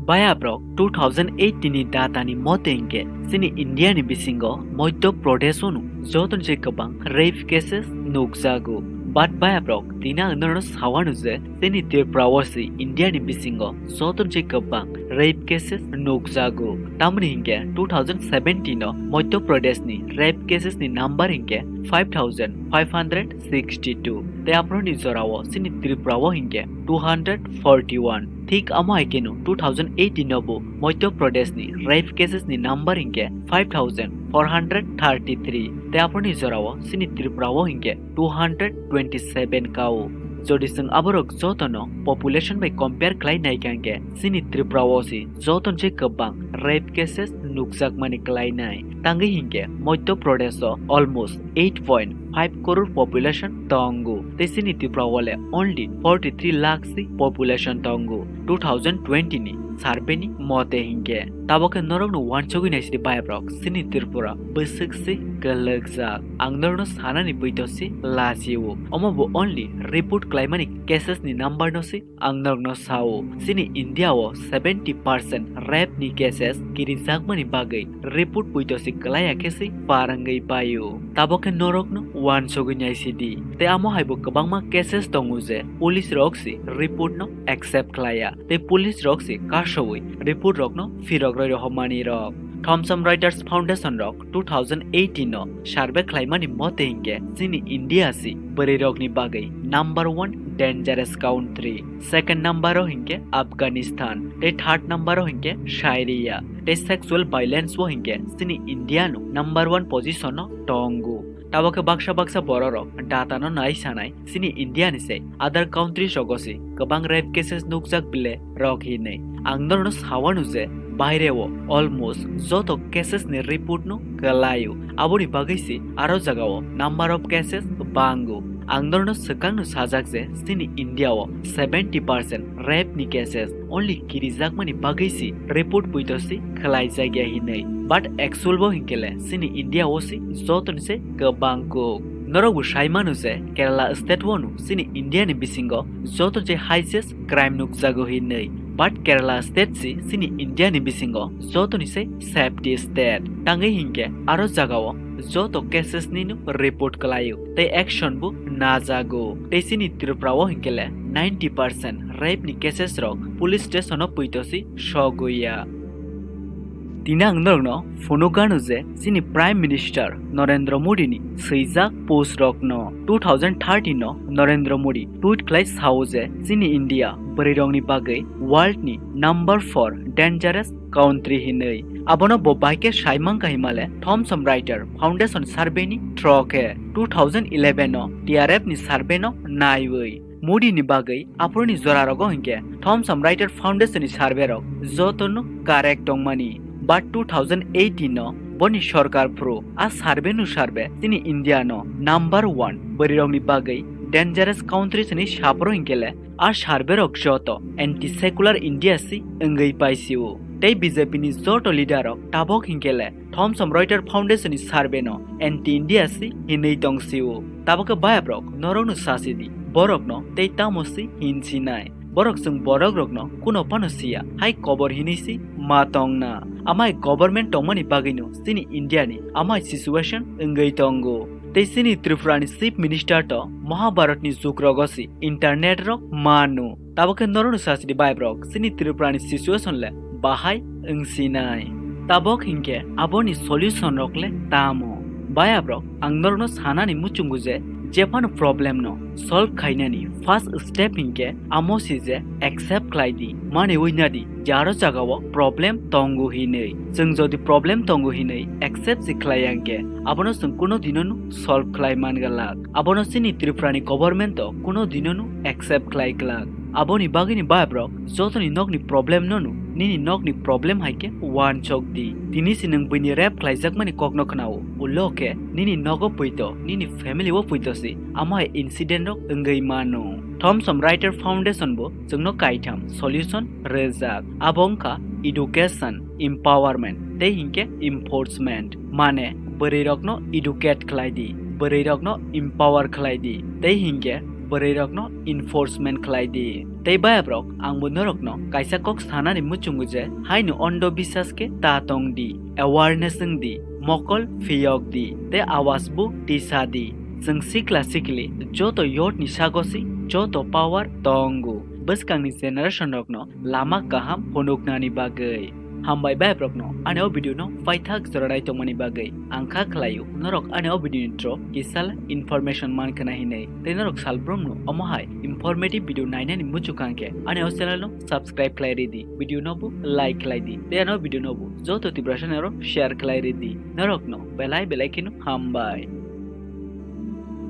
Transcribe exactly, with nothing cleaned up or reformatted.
Bayabrok, two thousand eighteen ni data ni mote hinkhe chini India ni bisingo Madhya Pradesh o no joto ni se kwbang rape cases nukjago. But bayabrok, tini ang norokno sawano je chini Tripura o se India ni bisingo joto ni se kwbang rape cases nukjago. Tamoni hinkhe two thousand seventeen o Madhya Pradesh ni rape cases ni number hinkhe five thousand five hundred sixty-two. Tei aphuru ni jora o chini Tripura o hinkhe two hundred forty-one. Thik amo hai kheno two thousand eighteen o bo Madhya Pradesh ni rape cases ni number hinkhe five thousand four hundred thirty-three. Tei aphuru ni jora o chini Tripura o hinkhe two hundred twenty-seven kao. Jodi chwng aborok jotono population bai compare khlai nai kha hinkhe chini Tripura o se joto ni se kwbang rape cases nukjakmani khlainai. Tangwi hinkhe Madhya Pradesh o almost eight point five crore population tongo. Tei chini Tripura o le only forty-three lakh si population tongo. Two thousand twenty ni survey ni mote hinkhe. Tabok khe norokno wansugwi naisidi bayabrok, chini Tripura bwswk si kwlwkjak. Ang norokno sanani poito si lachio. Omo bo only report khlaimani cases ni number no si ang norokno sao. Chini India o seventy percent rape ni cases kirijakmani bagwi report poito si kwlaiya khe si parangwi paio. Tabok khe norokno wansugwi naisidi. Tei amo hai bo kwbangma cases tongo je police rok si report no accept khlaiya. Tei police rok se kasowi report rokno phirok roi rohormani rok. Thomson Reuters Foundation rok two thousand eighteen o survey khlaimani mote hinkhe chini India se bwrwi rokni bagwi number one dangerous country. Second number o hinkhe Afghanistan, tei third number o hinkhe Syria, tei sexual violence o hinkhe chini India no number one position o tongo. Tabok khe baksa baksa bororok data no nai sanai, chini India ni se other countries rogo se kwbang rape cases nukjak bile rok hinwi. Ang norokno sawano je baire o almost joto cases ni report no kwlaio, aboni bagwi se aro jaga o number of cases bango. Ang norokno swkang no sajak je chini India o seventy percent rape ni cases only kirijakmani bagwi si report poito si khlaijakya hinwi. But actual bo hinkhe le chini India o si joto ni se kwbang kuk. Norok bo sai mano je Kerala state o no chini India ni bisingo joto je highest crime nukjago hinwi. But Kerala state si chini India ni bisingo joto ni se safety state. Tangwi hinkhe aro jaga o joto cases ni no report kwlaio tei action bo najago. Tei chini Tripura o hinkhe le ninety percent rape ni cases rok police station o poito si sogwi ya. Tini ang norokno phunukgano je chini Prime Minister Narendra Modi ni swijak post rokno. Two thousand thirteen no Narendra Modi tweet khlai sao je chini India bwrwi rokni bagwi world ni number four dangerous country hinwi. Abono bo bai khe sai mankha himale Thomson Reuters Foundation survey ni through khe two thousand eleven o T R F ni survey no naiwi. Modi ni bagwi aphuruni jora rogo hinkhe Thomson Reuters Foundation ni survey rok joto no correct tongmani. But two thousand eighteen no boni sorkar phuru a survey no survey chini India no number one bwrwi rokni bagwi dangerous countries ni sapro hinkhe le a survey rok joto anti secular India si wngwi paisio. Tei B J P ni joto leader rok tabok hinkhe le Thomson Reuters Foundation ni survey no anti India si hinwi tong sio. Tabok khe bayabrok norokno sasi di, borokno tei tamo si hinsinai. Borok chwng borok rokno kuno phano siya, hai kobor hinwi si ma tongna. Amai government tongmani bagwino chini India ni amai situation wngwi tongo. Tei chini Tripura ni Chief Minister to Mahabharat ni jug rogo si internet rok manu. Tabok khe norokno sasidi bayabrok, chini Tripura ni situation le bahai wngsinai. Tabok hinkhe aboni solution rok le tamo? Bayabrok, ang norokno sanani muchungo je, jephano problem no solve khainani first step hinkhe amo si je accept khlai di, mane ui nadi je aro jagao problem tongo hinwi. Chwng jodi problem tongo hinwi accept si khlai ya hinkhe, abono chwng kuno dinono solve khlai man glak. Abono chini Tripura ni government o kuno dinono accept khlai glak. Aboni bagwini bayabrok jotoni nokni problem no no nini nokni problem hai khe uansok di. Tini si nwng buini rape khlaijakmani kokno khnao, ulo khe nini nogo puito, nini family o puito si amo hai incident rok wngwi mano. Thomson Reuters Foundation bo chwngno kaitham solution rwjak. Abo wngkha education, empowerment tei hinkhe enforcement. Mane bwrwi rokno educate khlai di, bwrwi rokno empower khlai di, tei hinkhe bwrwi rokno enforcement khlai di. Tei bayap rok, ang bo norok no kaisa kok sanani muchungo je, haino ondo bisas khe ta tong di, awareness wng di, mokol phiyok di, tei awas bo tisa di. Chwng sikla sikli joto youth ni sago si joto power tongo. Bwskangni generation rokno lama kaham phunuknani bagwi. Hambai bayap rokno ani o video no paithak jora nai tongmani bagwi. Ang kha khlaio norok ani o video ni through kisal information man khna hinwi. Tei norok salbrum no omo hai informative video nainani muchukang khe ani o channel no subscribe khlai ridi. Video no bo like khlai di. Tei ani o video no bo joto Tiprasa rok share khlai ridi. Norok no belai belai kheno hambai.